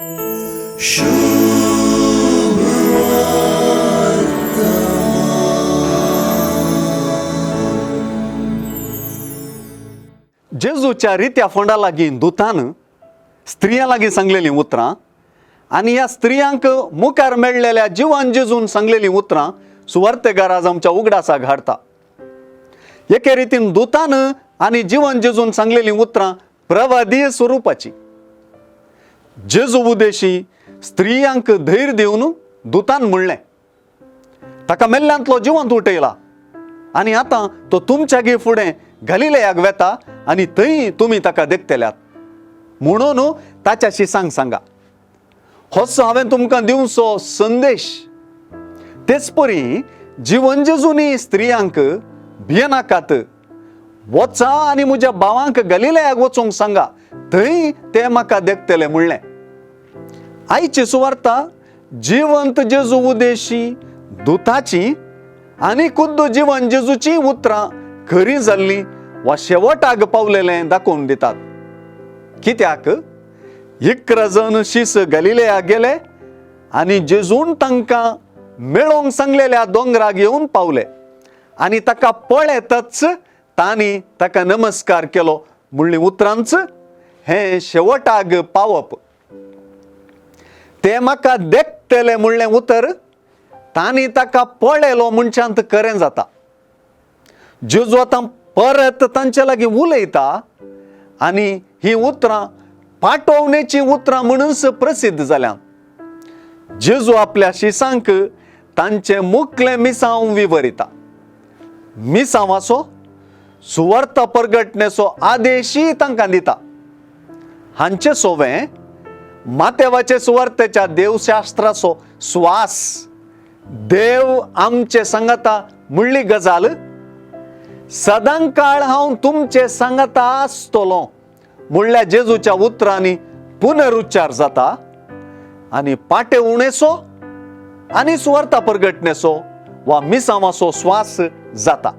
जेजूच्या रित्या फोंडा लागीं दुतान स्त्रियां लागीं सांगलेलीं उतरां आनी ह्या स्त्रियांक मुखार मेळ्ळेल्या जिवान जेजून सांगलेलीं उतरां सुवार्तेगार आज आमच्या उगडासाक हाडटा. एके रितीन दुतान आनी जिवन जेजून सांगलेलीं उतरां प्रवादीय स्वरुपाची. जेजू उदेशी स्त्रियांक धैर्य दिवन दुतान म्हणलें, ताका मेल्ल्यांतलो जिवंत उठयला आनी आतां तो तुमच्यागी फुडें गलिलेयाक वेता आनी थंय तुमी ताका देखतल्यात, म्हणून ताच्याशी सांग सांगा. होच हांवें तुमकां दिवचो संदेश. तेच परी जिवन जेजूनी स्त्रियांक भियेनाकात, वचा आनी म्हज्या भावांक गलिलेयाक वचूंक सांगा, थंय ते म्हाका देखतले म्हणलें. आयची सुवार्ता जिवंत जेजू उदेशी दुताची आनी खुद्द जिवन जेजूची उतरां खरी जाल्लीं वा शेवटाक पावलेलें दाखोवन दितात. कित्याक 11 जण शीस गलिलेयाक गेले आनी जेजून तांकां मेळोवंक सांगलेल्या दोंगराक येवन पावले आनी ताका पळयतच तांणी ताका नमस्कार केलो म्हणली उतरांच हें शेवटाक पावप. ते म्हाका देखतले म्हणलें उतर तांणी ताका पळयलो म्हणच्यांत खरें जाता. जेजू आतां परत तांचे लागीं उलयता आनी ही उतरां पाटोवणेचीं उतरां म्हणूनच प्रसिद्ध जाल्यात. जेजू आपल्या शिसांक तांचें मुखलें मिसांव विवरिता. मिसांवाचो सुवार्ता परगटणेचो आदेशय तांकां दिता. हांचे सोवें मातेवाचे सुवार्तेच्या देवशास्त्राचो स्वास देव आमचे सांगाता म्हणली गजाल सदां काळ हांव तुमचे सांगाता आसतलो म्हणल्या जेजूच्या उतरांनी पुनरुच्चार जाता आनी पाटे उणेचो आनी सुवार्ता परगटणेचो वा मिसांवाचो स्वास जाता.